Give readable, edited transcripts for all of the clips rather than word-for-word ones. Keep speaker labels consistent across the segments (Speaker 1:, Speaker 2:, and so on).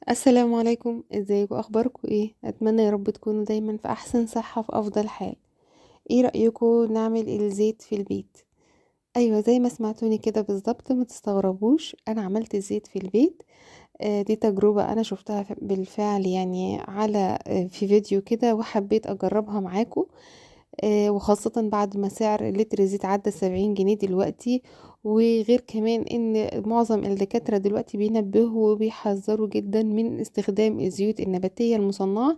Speaker 1: السلام عليكم، ازيكم؟ اخباركم ايه؟ اتمنى يا رب تكونوا دايما في احسن صحة في افضل حال. ايه رأيكم نعمل الزيت في البيت؟ ايوه زي ما سمعتوني كده بالظبط، ما تستغربوش، انا عملت الزيت في البيت. دي تجربة انا شفتها بالفعل على في فيديو كده، وحبيت اجربها معاكم، وخاصة بعد ما سعر لتر زيت عدى 70 جنيه دلوقتي. وغير كمان ان معظم الدكاترة دلوقتي بينبهوا وبيحذروا جدا من استخدام الزيوت النباتية المصنعة،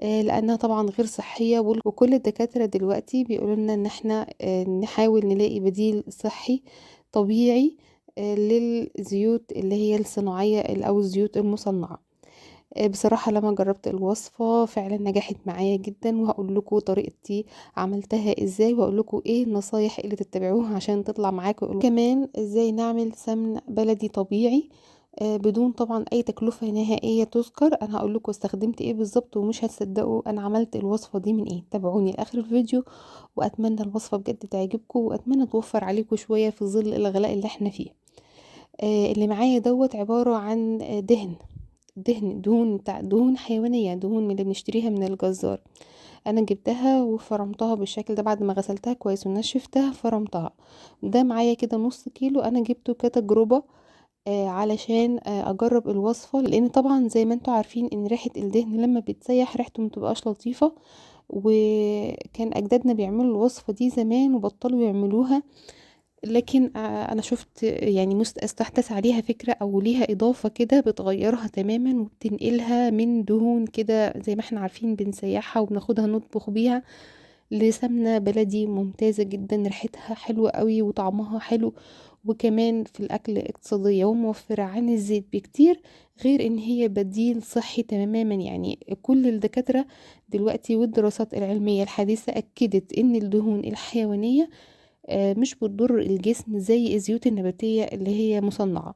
Speaker 1: لانها طبعا غير صحية، وكل الدكاترة دلوقتي بيقولوا لنا ان احنا نحاول نلاقي بديل صحي طبيعي للزيوت اللي هي الصناعية او الزيوت المصنعة. بصراحة لما جربت الوصفة فعلا نجحت معايا جدا، وهقول لكم طريقتي عملتها ازاي، وهقول لكم ايه النصايح اللي تتبعوها عشان تطلع معاكم. كمان ازاي نعمل سمن بلدي طبيعي، بدون طبعا اي تكلفة نهائية تذكر. انا هقول لكم استخدمت ايه بالظبط، ومش هتصدقوا انا عملت الوصفة دي من ايه. تابعوني لاخر الفيديو، واتمنى الوصفة بجد تعجبكم، واتمنى توفر عليكم شوية في ظل الغلاء اللي احنا فيه. اللي معايا دوت عبارة عن دهن، دهن دهون بتاع دهون حيوانية، دهون من اللي بنشتريها من الجزار. انا جبتها وفرمتها بالشكل ده بعد ما غسلتها كويس ونشفتها، فرمتها. ده معايا كده نص كيلو، انا جبته كتجربة، علشان اجرب الوصفة، لان طبعا زي ما انتوا عارفين ان ريحة الدهن لما بتسيح ريحته متبقاش لطيفة، وكان اجدادنا بيعملوا الوصفة دي زمان وبطلوا يعملوها. لكن انا شفت استحدث عليها فكرة او ليها اضافة كده بتغيرها تماما، وبتنقلها من دهون كده زي ما احنا عارفين بنسيحها وبناخدها نطبخ بيها، لسمنة بلدي ممتازة جدا، ريحتها حلوة قوي وطعمها حلو، وكمان في الاكل اقتصادية وموفرة عن الزيت بكتير، غير ان هي بديل صحي تماما. كل الدكاترة دلوقتي والدراسات العلمية الحديثة اكدت ان الدهون الحيوانية، مش بتضر الجسم زي الزيوت النباتية اللي هي مصنعة.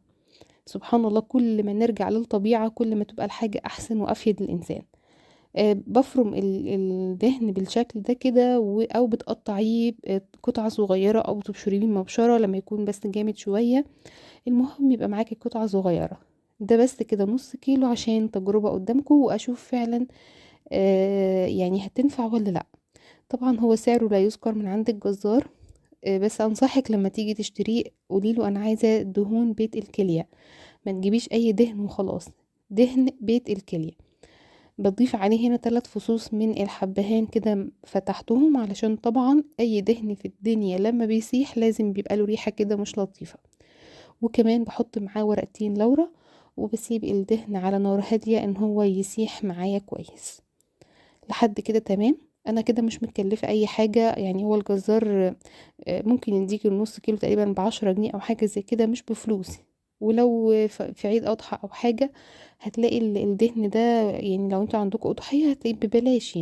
Speaker 1: سبحان الله، كل ما نرجع للطبيعة كل ما تبقى الحاجة أحسن وأفيد للإنسان. بفرم الدهن بالشكل ده كده، أو بتقطعيه قطعة صغيرة، أو بتبشريه بمبشرة لما يكون بس جامد شوية، المهم يبقى معاكي قطعة صغيرة. ده بس كده نص كيلو عشان تجربة قدامكم، وأشوف فعلا، هتنفع ولا لأ. طبعا هو سعره لا يذكر من عند الجزار، بس انصحك لما تيجي تشتريه قوليله انا عايزه دهون بيت الكليه، ما تجيبيش اي دهن وخلاص، دهن بيت الكليه. بضيف عليه هنا 3 فصوص من الحبهان كده فتحتهم، علشان طبعا اي دهن في الدنيا لما بيسيح لازم بيبقى له ريحه كده مش لطيفه. وكمان بحط معاه ورقتين لورا، وبسيب الدهن على نار هاديه ان هو يسيح معايا كويس لحد كده تمام. انا كده مش متكلفه اي حاجه، هو الجزار، ممكن يديك النص كيلو تقريبا ب10 جنيه او حاجه زي كده، مش بفلوس. ولو في عيد اضحى او حاجه هتلاقي الدهن ده، لو انتوا عندكم اضحيه هتلاقيه ببلاش.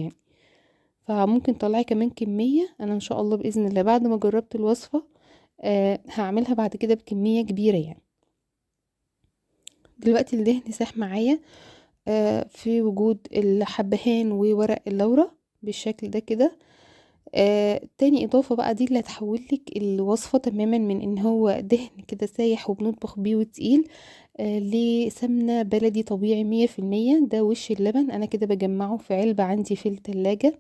Speaker 1: فممكن تطلعي كمان كميه. انا ان شاء الله باذن الله بعد ما جربت الوصفه، هعملها بعد كده بكميه كبيره. دلوقتي الدهن ساح معايا، في وجود الحبهان وورق اللورة بالشكل ده كده. تاني اضافة بقى دي اللي هتحول لك الوصفة تماما من ان هو دهن كده سايح وبنطبخ بيه وتقيل، لسمنة بلدي طبيعي مية في المية. ده وش اللبن، انا كده بجمعه في علبة عندي في التلاجة.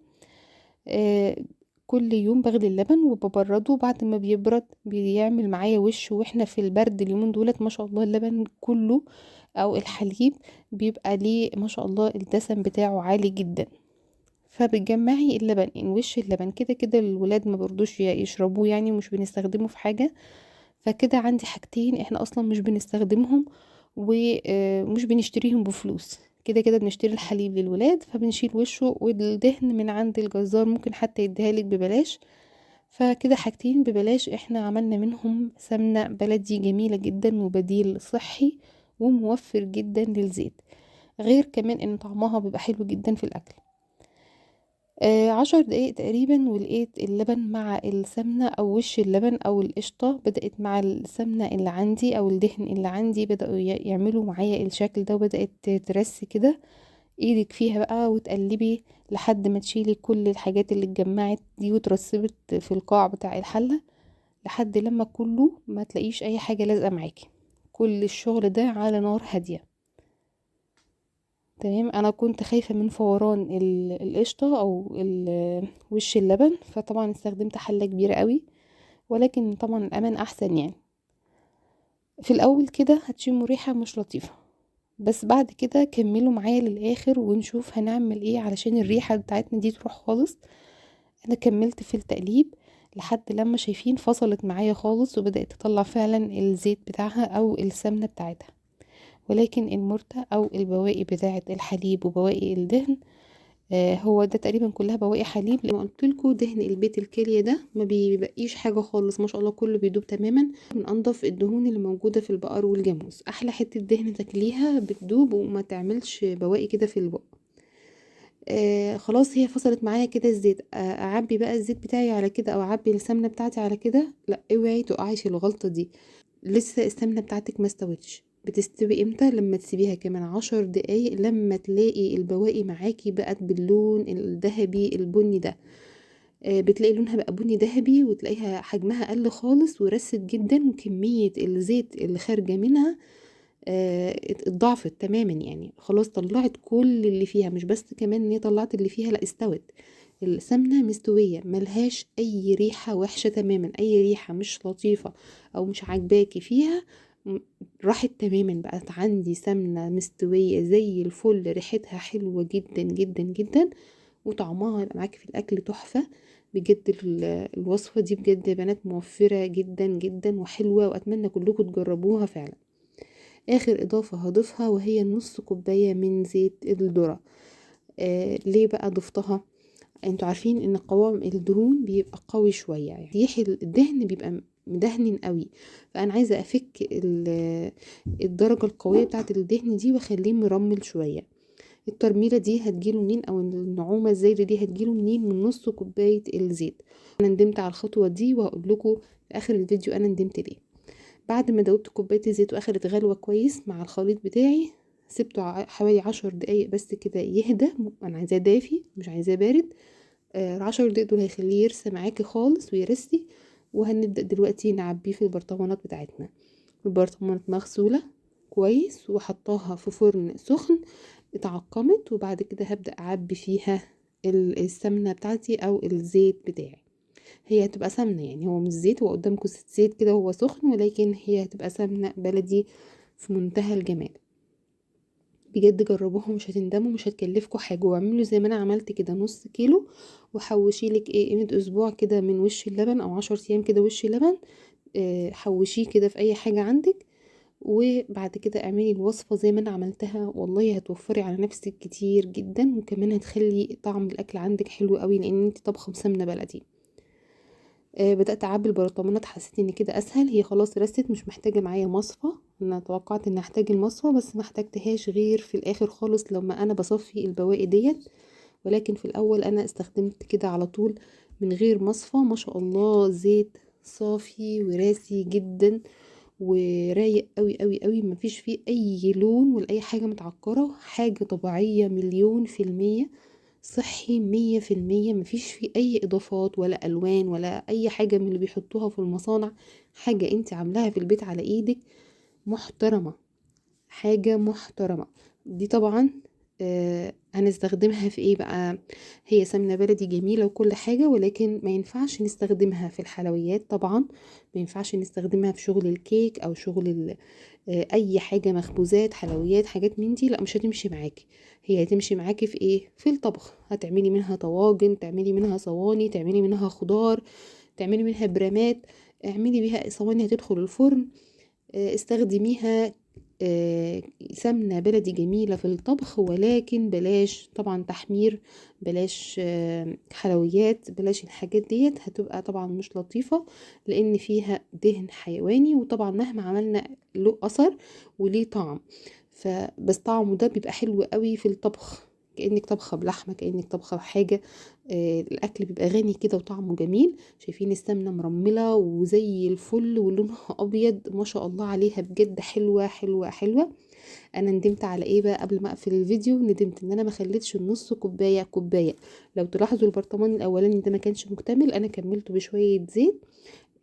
Speaker 1: كل يوم بغلي اللبن وببرده، بعد ما بيبرد بيعمل معايا وش. واحنا في البرد اليومين دولت ما شاء الله اللبن كله او الحليب بيبقى ليه ما شاء الله الدسم بتاعه عالي جدا. فبتجمعي اللبن، إن وش اللبن كده كده الولاد ما برضوش يشربوه ومش بنستخدمه في حاجة. فكده عندي حاجتين احنا اصلا مش بنستخدمهم ومش بنشتريهم بفلوس، كده كده بنشتري الحليب للولاد فبنشيل وشه، والدهن من عند الجزار ممكن حتى يديها لك ببلاش. فكده حاجتين ببلاش احنا عملنا منهم سمنة بلدي جميلة جدا وبديل صحي وموفر جدا للزيت، غير كمان ان طعمها بيبقى حلو جدا في الاكل. 10 دقايق تقريبا ولقيت اللبن مع السمنة او وش اللبن او القشطة بدأت مع السمنة اللي عندي او الدهن اللي عندي، بدأوا يعملوا معايا الشكل ده، وبدأت ترسي كده. ايدك فيها بقى وتقلبي لحد ما تشيلي كل الحاجات اللي اتجمعت دي وترسبت في القاع بتاع الحلة، لحد لما كله ما تلاقيش اي حاجة لازقة معاكي. كل الشغل ده على نار هادية. تمام. انا كنت خايفة من فوران القشطه او وش اللبن، فطبعا استخدمت حله كبيرة قوي، ولكن طبعا الامان احسن يعني. في الاول كده هتشموا ريحه مش لطيفة، بس بعد كده كملوا معايا للاخر ونشوف هنعمل ايه علشان الريحة بتاعتنا دي تروح خالص. انا كملت في التقليب لحد لما شايفين فصلت معايا خالص، وبدأت تطلع فعلا الزيت بتاعها او السمنة بتاعتها. ولكن المرتة او البواقي بتاعه الحليب وبواقي الدهن، هو ده تقريبا كلها بواقي حليب. لما قلت لكم دهن البيت الكلية ده ما بيبقيش حاجة خالص، ما شاء الله كله بيدوب تماما. من انضف الدهون اللي موجودة في البقر والجاموس، احلى حتة دهن تاكليها بتدوب وما تعملش بواقي كده في البق. خلاص هي فصلت معايا كده الزيت. اعبي بقى الزيت بتاعي على كده او اعبي السمنة بتاعتي على كده؟ لا، اوعي تقعي في الغلطة دي، لسه السمنة بتاعتك ما استوتش. بتستوي امتى؟ لما تسيبيها كمان 10 دقايق، لما تلاقي البواقي معاكي بقت باللون الذهبي البني ده، بتلاقي لونها بقى بني ذهبي، وتلاقيها حجمها قل خالص ورست جدا، وكمية الزيت اللي خارجة منها اتضاعفت تماما يعني، خلاص طلعت كل اللي فيها. مش بس كمان ان هي طلعت اللي فيها، لا استوت السمنة مستوية، ملهاش اي ريحة وحشة تماما، اي ريحة مش لطيفة او مش عاجباكي فيها راحت تماما. بقت عندي سمنة مستوية زي الفل، ريحتها حلوة جدا جدا جدا، وطعمها هيبقى معاكي في الاكل تحفة بجد. الوصفة دي بجد يا بنات موفرة جدا جدا وحلوة، واتمنى كلكم تجربوها فعلا. اخر اضافة هضيفها وهي نص كوباية من زيت الذرة. ليه بقى ضفتها؟ انتوا عارفين ان قوام الدهون بيبقى قوي شوية، يعني ريح الدهن بيبقى مدهن قوي، فانا عايزة افك الدرجة القوية بتاعت الدهن دي واخليه مرمل شوية. الترميلة دي هتجيله منين، او النعومة الزايدة دي هتجيله منين؟ من نص كوباية الزيت. انا ندمت على الخطوة دي وهقول لكم في اخر الفيديو انا ندمت ليه. بعد ما دوبت كوباية الزيت واخدت غلوة كويس مع الخليط بتاعي، سبته حوالي 10 دقايق بس كده يهدى، انا عايزاه دافي مش عايزاه بارد. 10 دقايق دول هيخليه يرسى معاكي خالص ويرسي. وهنبدأ دلوقتي نعبيه في البرطمانات بتاعتنا. البرطمانات مغسولة كويس وحطاها في فرن سخن، اتعقمت، وبعد كده هبدأ اعبي فيها السمنة بتاعتي او الزيت بتاعي. هي هتبقى سمنة، يعني هو مش زيت، هو قدامكم زيت كده وهو سخن، ولكن هي هتبقى سمنة بلدي في منتهى الجمال. بجد جربوها مش هتندموا، مش هتكلفكم حاجة. واعملوا زي ما انا عملت كده نص كيلو، وحوشي لك قيمة اسبوع كده من وش اللبن، او 10 ايام كده وش لبن، حوشيه كده في اي حاجة عندك، وبعد كده اعملي الوصفة زي ما انا عملتها. والله هتوفري على نفسك كتير جدا، وكمان هتخلي طعم الاكل عندك حلو قوي لان انت طبخه بسمنة بلدي. بدأت اعبي البرطمانات، حسيت ان كده اسهل، هي خلاص رست مش محتاجة معايا مصفى. انا توقعت ان هحتاج المصفى بس ما احتاجتهاش غير في الاخر خالص لما انا بصفي البواقي ديت، ولكن في الاول انا استخدمت كده على طول من غير مصفى. ما شاء الله زيت صافي وراسي جدا ورايق قوي قوي قوي، ما فيش فيه اي لون ولا اي حاجة متعكرة، حاجة طبيعية 1,000,000%، صحي 100%، مفيش فيه اي اضافات ولا الوان ولا اي حاجة من اللي بيحطوها في المصانع. حاجة انت عاملاها في البيت على ايدك محترمه، حاجة محترمه. دي طبعا هنستخدمها في ايه بقى؟ هي سمنه بلدي جميلة وكل حاجة، ولكن ما ينفعش نستخدمها في الحلويات طبعا، ما ينفعش نستخدمها في شغل الكيك او شغل اي حاجة مخبوزات حلويات حاجات من دي، لا مش هتمشي معاكي. هي هتمشي معاكي في ايه؟ في الطبخ. هتعملي منها طواجن، تعملي منها صواني، تعملي منها خضار، تعملي منها برامات، اعملي بيها صواني هتدخل الفرن. استخدميها سمنة بلدي جميلة في الطبخ، ولكن بلاش طبعا تحمير، بلاش حلويات، بلاش الحاجات ديت، هتبقى طبعا مش لطيفة لان فيها دهن حيواني، وطبعا مهما عملنا له اثر وليه طعم، فبس طعمه ده بيبقى حلو قوي في الطبخ، كأنك طبخة بلحمة، كأنك طبخة بحاجة، الأكل بيبقى غني كده وطعمه جميل. شايفين السمنة مرملة وزي الفل ولونها أبيض ما شاء الله عليها، بجد حلوة حلوة حلوة. أنا ندمت على إيه بقى قبل ما أقفل الفيديو؟ ندمت إن أنا ما خليتش النص كوباية كوباية. لو تلاحظوا البرطمان الأولاني ده ما كانش مكتمل، أنا كملته بشوية زيت،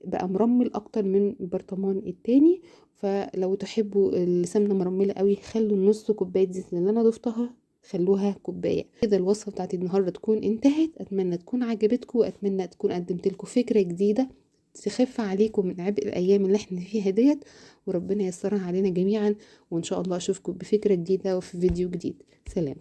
Speaker 1: بقى مرمل أكتر من البرطمان التاني. فلو تحبوا السمنة مرملة قوي خلوا النص كوباية زيت اللي أنا ضفتها خلوها كوباية كده. الوصفة بتاعتي النهارده تكون انتهت. اتمنى تكون عجبتكم، واتمنى تكون قدمت لكم فكرة جديدة تخف عليكم من عبء الايام اللي احنا فيها ديت، وربنا ييسرها علينا جميعا. وان شاء الله اشوفكم بفكره جديدة وفي فيديو جديد. سلام.